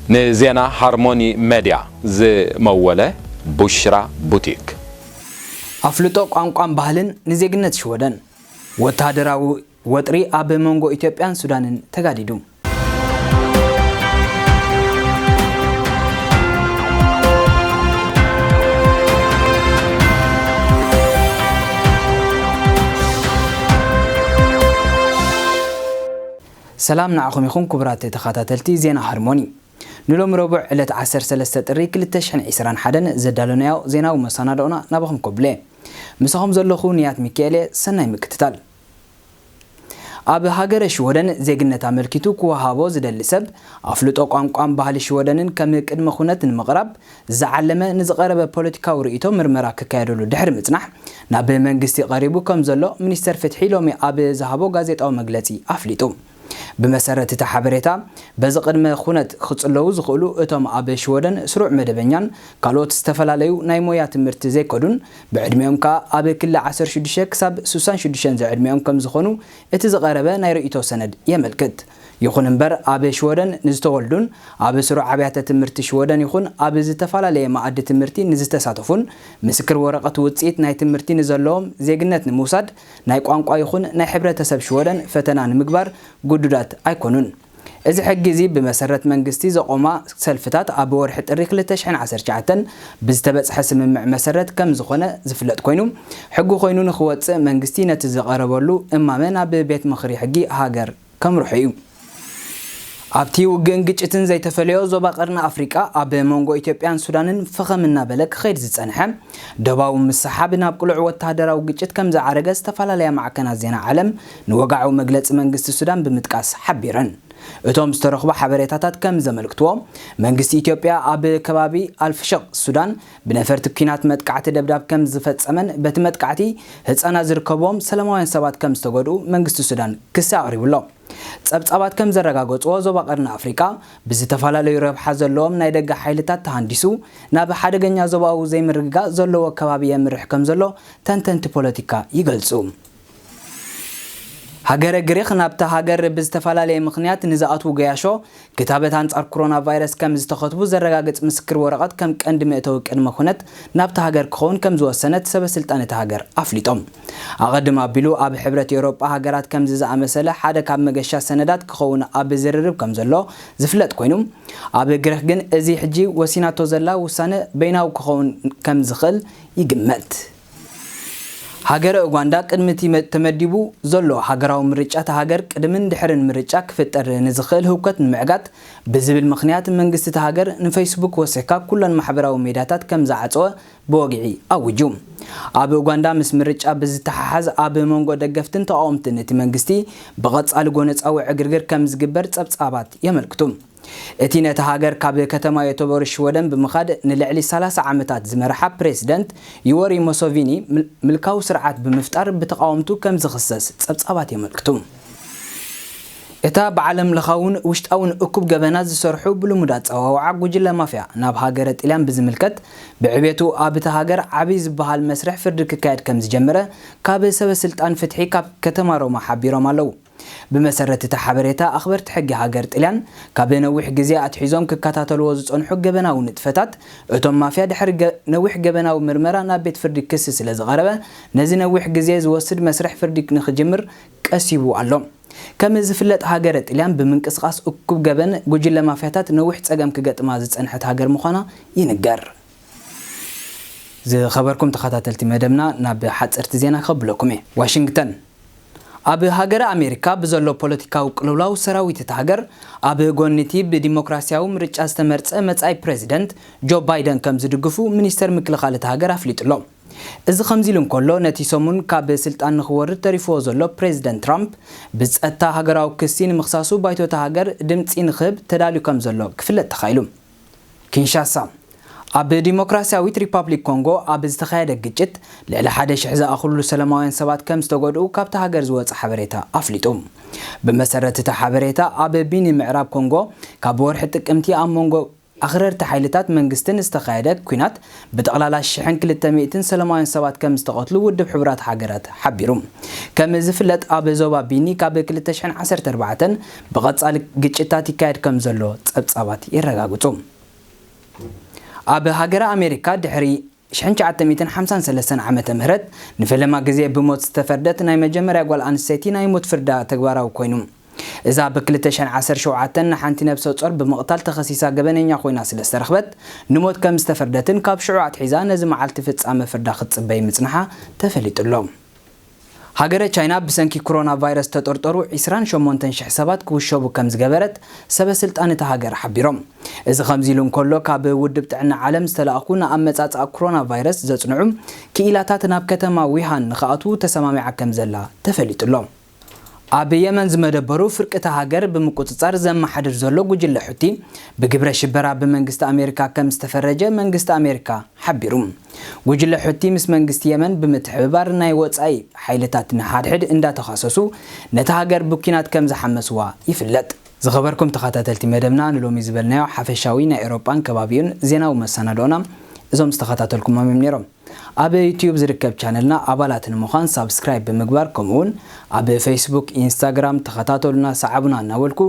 ንዜና ሃርሞኒ መድያ ዝመወለ ቡሽራ ቡቲክ። ኣፍልጦ ቋንቋን ባህልን ንዜግነት ሽወደን። ወተሃደራዊ ወጥሪ ኣብ መንጎ ኢትዮጵያን ሱዳንን ተጋዲዱ። ሰላም ንዓኹም ይኹን ክቡራት ተኸታተልቲ ዜና ሃርሞኒ። ንሎሚ ረቡዕ ዕለት ዓሰርተ ሰለስተ ጥሪ ክልተ ሽሕን ዕስራን ሓደን ዘዳለናዮ ዜናዊ መሰናድኦና ናባኹም ከብለ። ምሳኹም ዘለኹ ንያት ሚካኤል እየ። ሰናይ ምክትታል። ኣብ ሃገረ ሽወደን ዜግነት ኣመልኪቱ ክወሃቦ ዝደሊ ሰብ ኣፍልጦ ቋንቋን ባህሊ ሽወደንን ከም ቅድመ ኩነት ንምቕራብ ዝዓለመ ንዝቐረበ ፖለቲካዊ ርእይቶ ምርመራ ክካየደሉ ድሕሪ ምጽናሕ ናብ መንግስቲ ቀሪቡ ከም ዘሎ ሚኒስተር ፍትሒ ሎሚ ኣብ ዝሃቦ ጋዜጣዊ መግለጺ ኣፍሊጡ። ብመሰረት እቲ ሓበሬታ፣ በዚ ቅድመ ኩነት ክጽለዉ ዝኽእሉ እቶም ኣብ ሽወደን ስሩዕ መደበኛን ካልኦት ዝተፈላለዩ ናይ ሞያ ትምህርቲ ዘይከዱን ብዕድሚኦም ከኣ ኣብ ክሊ ዓሰርተ ሽዱሽተ ክሳብ ስሳን ሽዱሽተን ዝዕድሚኦም ከም ዝኾኑ እቲ ዝቐረበ ናይ ርእይቶ ሰነድ የመልክት። ይኹን እምበር፣ ኣብ ሽወደን ንዝተወልዱን ኣብ ስሩዕ ኣብያተ ትምህርቲ ሽወደን ይኹን ኣብ ዝተፈላለየ መኣዲ ትምህርቲ ንዝተሳተፉን ምስክር ወረቐት ውጽኢት ናይ ትምህርቲ ንዘለዎም ዜግነት ንምውሳድ ናይ ቋንቋ ይኹን ናይ ሕብረተሰብ ሽወደን ፈተና ንምግባር ግዱዳት ኣይኮኑን። እዚ ሕጊ እዚ ብመሰረት መንግስቲ ዘቖማ ሰልፍታት ኣብ ወርሒ ጥሪ ክልተ ሽሕን ዓሰርተ ትሽዓተን ብዝተበጽሐ ስምምዕ መሰረት ከም ዝኾነ ዝፍለጥ ኮይኑ፣ ሕጊ ኮይኑ ንኽወጽእ መንግስቲ ነቲ ዝቐረበሉ እማመ ናብ ቤት ምኽሪ ሕጊ ሃገር ከምርሖ እዩ። ኣብቲ ውግእን ግጭትን ዘይተፈለዮ ዞባ ቀርኒ ኣፍሪቃ ኣብ መንጎ ኢትዮጵያን ሱዳንን ፈኸም እናበለ ክኸይድ ዝጸንሐ ዶባዊ ምስሓብ ናብ ቅሉዕ ወተሃደራዊ ግጭት ከም ዝዓረገ ዝተፈላለያ ማዕከናት ዜና ዓለም ንወግዓዊ መግለጺ መንግስቲ ሱዳን ብምጥቃስ ሓቢረን። እቶም ዝተረኽቡ ሓበሬታታት ከም ዘመልክትዎ፣ መንግስቲ ኢትዮጵያ ኣብ ከባቢ ኣልፍሸቕ ሱዳን ብነፈርቲ ኲናት መጥቃዕቲ ደብዳብ ከም ዝፈጸመን በቲ መጥቃዕቲ ህጻናት ዝርከብዎም ሰላማውያን ሰባት ከም ዝተጎድኡ መንግስቲ ሱዳን ክሲ ኣቕሪቡ ኣሎ። ጸብጻባት ከም ዘረጋገጽዎ፣ ዞባ ቀርኒ ኣፍሪቃ ብዝተፈላለዩ ረብሓ ዘለዎም ናይ ደገ ሓይልታት ተሃንዲሱ ናብ ሓደገኛ ዞባዊ ዘይምርግጋእ ዘለዎ ከባቢ የምርሕ ከም ዘሎ ተንተንቲ ፖለቲካ ይገልጹ። ሃገረ ግሪኽ ናብታ ሃገር ብዝተፈላለየ ምኽንያት ንዝኣትዉ ገያሾ ክታበት ኣንጻር ኮሮና ቫይረስ ከም ዝተኸትቡ ዘረጋግጽ ምስክር ወረቐት ከም ቀንዲ መእተዊ ቅድመ ኩነት ናብታ ሃገር ክኸውን ከም ዝወሰነት ሰበ ስልጣን እታ ሃገር ኣፍሊጦም። ኣቐድም ኣቢሉ ኣብ ሕብረት ኤውሮጳ ሃገራት ከምዚ ዝኣመሰለ ሓደ ካብ መገሻ ሰነዳት ክኸውን ኣብ ዝርርብ ከም ዘሎ ዝፍለጥ ኮይኑ፣ ኣብ ግሪኽ ግን እዚ ሕጂ ወሲናቶ ዘላ ውሳነ በይናዊ ክኸውን ከም ዝኽእል ይግመት። ሃገረ ኡጋንዳ ቅድሚ እቲ መ-፣ ተመዲቡ ዘሎ ሃገራዊ ምርጫ እታ ሃገር ቅድምን ድሕርን ምርጫ ክፍጠር ንዝኽእል ህውከት ንምዕጋት ብዝብል ምኽንያት መንግስቲ እታ ሃገር ንፌስቡክ ወሲኽካ ኩለን ማሕበራዊ ሜዳታት ከም ዝዓጸወ ብወግዒ ኣዊጁ። ኣብ ኡጋንዳ ምስ ምርጫ ብዝተሓሓዝ ኣብ መንጎ ደገፍትን ተቓወምትን እቲ መንግስቲ ብቐጻሊ ጎነጻዊ ዕግርግር ከም ዝግበር ጸብጻባት የመልክቱ። እቲ ነታ ሃገር ካብ ከተማ ዮተቦሪ ሽወደን ብምኻድ ንልዕሊ ሰላሳ ዓመታት ዝመርሓ ፕሬዚደንት ዩወሪ ሙሰቪኒ፣ ምል-፣ ምልካዊ ስርዓት ብምፍጣር ብተቓወምቱ ከም ዝኽሰስ ጸብጻባት የመልክቱ። እታ ብዓለም ለኻውን ውሽጣውን እኩብ ገበናት ዝሰርሑ ብልሙድ ኣጸዋውዓ ጉጅለ ማፍያ ናብ ሃገረ ጥልያን ብዝምልከት፣ ብዕቤቱ ኣብ እታ ሃገር ዓቢ ዝበሃል መስርሕ ፍርዲ ክካየድ ከም ዝጀመረ ካብ ሰበ ስልጣን ፍትሒ ካብ ከተማ ሮማ ሓቢሮም ኣለዉ። ብመሰረት እቲ ሓበሬታ፣ ኣኽበርቲ ሕጊ ሃገር ጥልያን ካብ ነዊሕ ግዜ ኣትሒዞም ክከታተልዎ ዝጸንሑ ገበናዊ ንጥፈታት እቶም ማፍያ ድሕሪ ገ-፣ ነዊሕ ገበናዊ ምርመራ ናብ ቤት ፍርዲ ክሲ ስለ ዝቐረበ፣ ነዚ ነዊሕ ግዜ ዝወስድ መስርሕ ፍርዲ ንኽጅምር ቀሲቡ ኣሎ። ከም ዝፍለጥ፣ ሃገረ ጥልያን ብምንቅስቓስ እኩብ ገበን ጉጅለ ማፍያታት ነዊሕ ጸገም ክገጥማ ዝጸንሐት ሃገር ምዃና ይንገር። ዝኸበርኩም ተኸታተልቲ መደብና፣ ናብ ሓጸርቲ ዜና ከብለኩም እየ። ዋሽንግተን። ኣብ ሃገረ ኣሜሪካ ብዘሎ ፖለቲካዊ ቅልውላው፣ ሰራዊት እታ ሃገር ኣብ ጎኒ እቲ ብዲሞክራሲያዊ ምርጫ ዝተመርጸ መጻኢ ፕሬዚደንት ጆ ባይደን ከም ዝድግፉ ሚኒስተር ምክልኻል እታ ሃገር ኣፍሊጡ ኣሎ። እዚ ከምዚ ኢሉ እንከሎ፣ ነቲ ሰሙን ካብ ስልጣን ንኽወርድ ተሪፍዎ ዘሎ ፕሬዚደንት ትራምፕ፣ ብጸጥታ ሃገራዊ ክሲ ንምኽሳሱ ባይቶ እታ ሃገር ድምጺ ንኽህብ ተዳልዩ ከም ዘሎ ክፍለጥ ተኻኢሉ። ኪንሻሳ። ኣብ ዲሞክራሲያዊት ሪፓብሊክ ኮንጎ ኣብ ዝተኻየደ ግጭት ልዕሊ ሓደ ሽሕ ዝኣኽሉ ሰላማውያን ሰባት ከም ዝተጎድኡ ካብታ ሃገር ዝወጸ ሓበሬታ ኣፍሊጡ። ብመሰረት እቲ ሓበሬታ፣ ኣብ ቢኒ ምዕራብ ኮንጎ ካብ ወርሒ ጥቅምቲ ኣብ መንጎ ኣኽረርቲ ሓይልታት መንግስትን ዝተኻየደ ኲናት ብጠቕላላ ሽሕን ክልተ ሚእትን ሰላማውያን ሰባት ከም ዝተቐትሉ ውድብ ሕቡራት ሃገራት ሓቢሩ። ከም ዝፍለጥ ኣብ ዞባ ቢኒ ካብ ክልተ ሽሕን ዓሰርተ ኣርባዕተን ብቐጻሊ ግጭታት ይካየድ ከም ዘሎ ጸብጻባት የረጋግጹ። ኣብ ሃገረ ኣሜሪካ ድሕሪ ሽሕን ትሽዓተ ሚእትን ሓምሳን ሰለስተን ዓመተ ምህረት ንፈለማ ግዜ ብሞት ዝተፈርደት ናይ መጀመርያ ጓል ኣንስተይቲ ናይ ሞት ፍርዳ ተግባራዊ ኮይኑ። እዛ ብ ክልተ ሽሕን ዓሰርተ ሸውዓተን ንሓንቲ ነብሰ ጾር ብምቕታል ተኸሲሳ ገበነኛ ኮይና ስለ ዝተረኽበት ንሞት ከም ዝተፈርደትን ካብ ሽዑ ኣትሒዛ ነዚ መዓልቲ ፍጻመ ፍርዳ ክትጽበይ ምጽንሓ ተፈሊጡ ኣሎ። ሃገረ ቻይና ብሰንኪ ኮሮና ቫይረስ ተጠርጠሩ ዒስራን ሸሞንተን ሽሕ ሰባት ክውሸቡ ከም ዝገበረት ሰበ ስልጣን እታ ሃገር ሓቢሮም። እዚ ከምዚ ኢሉ እንከሎ ካብ ውድብ ጥዕና ዓለም ዝተላእኹ ንኣመጻጽኣ ኮሮና ቫይረስ ዘጽንዑ ክኢላታት ናብ ከተማ ዊሃን ንኽኣትዉ ተሰማሚዓ ከም ዘላ ተፈሊጡ ኣሎ። ኣብ የመን ዝመደበሩ ፍርቂ እታ ሃገር ብምቁጽጻር ዘመሓድር ዘሎ ጉጅለ ሑቲ ብግብረ ሽበራ ብመንግስቲ ኣሜሪካ ከም ዝተፈረጀ መንግስቲ ኣሜሪካ ሓቢሩ። ጉጅለ ሑቲ ምስ መንግስቲ የመን ብምትሕብባር ናይ ወጻኢ ሓይልታት ንሓድሕድ እንዳተኻሰሱ ነታ ሃገር ብኲናት ከም ዝሓመስዋ ይፍለጥ። ዝኸበርኩም ተኸታተልቲ መደብና ንሎሚ ዝበልናዮ ሓፈሻዊ ናይ ኤውሮጳን ከባቢኡን ዜናዊ መሰናድኦና እዞም ዝተኸታተልኩሞም እዮም ነይሮም። ኣብ ዩትዩብ ዝርከብ ቻነልና ኣባላት ንምዃን ሳብስክራይብ ብምግባር ከምኡውን ኣብ ፌስቡክ፣ ኢንስታግራም ተኸታተሉና፣ ሰዓቡና እናበልኩ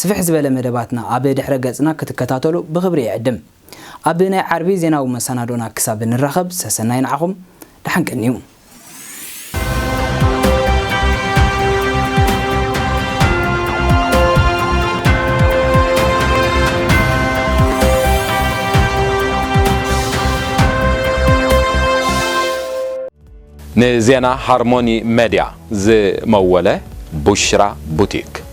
ስፍሕ ዝበለ መደባትና ኣብ ድሕረ ገጽና ክትከታተሉ ብኽብሪ ይዕድም። ኣብ ናይ ዓርቢ ዜናዊ መሰናዶና ክሳብ ንራኸብ ሰሰናይ ንዓኹም ደሓን ቀንዩ። ንዜና ሃርሞኒ መድያ ዝመወለ ቡሽራ ቡቲክ።